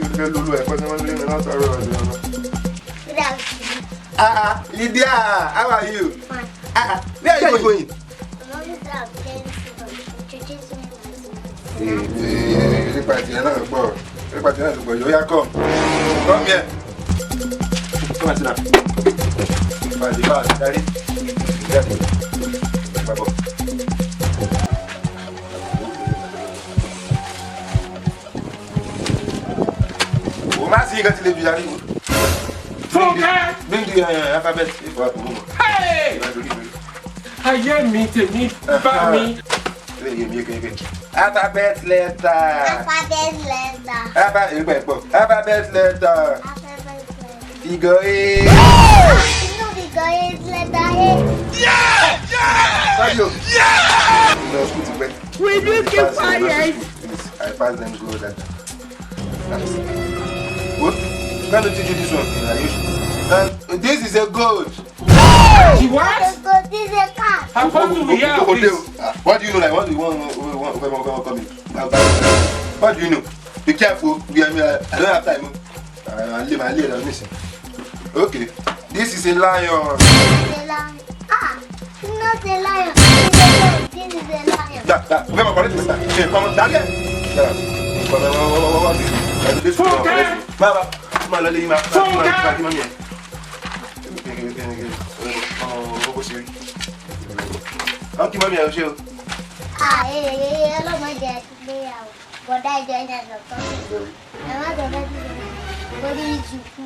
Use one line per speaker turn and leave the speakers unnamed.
Ìfẹ́ lolú ẹ̀kọ́ tí wọ́n lé mi látàárọ̀ ọ̀dọ̀ ọ̀nà.
Good afternoon.
Ah ah, Lydia, how are you?
Fine.
Ah ah, where are you going?
I'm always out playing football. Introduce me
Nípa tiẹ̀ náà gbọ́, nípa tiẹ̀ náà gbọ́, yóò yá come. Come here. Come and sit down. Bàjẹ́ bá darí. Jáde. Bàbọ̀. O má sí nǹkan tí lè ju darí.
Fúnkẹ́.
Bring the alphabet if you have to.
Hey! Ayé mi tèmi bá mi.
Alphabet letter.
Alphabet letter.
Alphabet letter.
Alphabet letter.
Figure eight.
You know the guy is letter A.
Sorry o. Lọ school ti pẹ́.
Will you keep quiet?
Please, I pass them go that. What? Can't you teach you this one? This is a goat.
She what?
This is a cat.
I want to hear of this.
What do you know? Like, what do you want? What do you know? Be careful. I don't have time. I live. I live. I'm missing. Okay. This is a lion.
This is a lion. Ah, it's not a lion. This is a lion.
Da, da. Okay, come on, down here. Yeah.
Fúnkẹ́.
Mama, ma lọ lé yín ma.
Fúnkẹ́.
Wọ́n kí mọ́mí ẹ̀ ṣe o.
Ah, ee, ọlọ́mọdé àti ìgbéyàwó. Bọ̀dá ìjọ ẹ̀yà sọ̀tọ̀. Ẹ má sọ fẹ́ sí mi. Bọ́dí ìjùkú.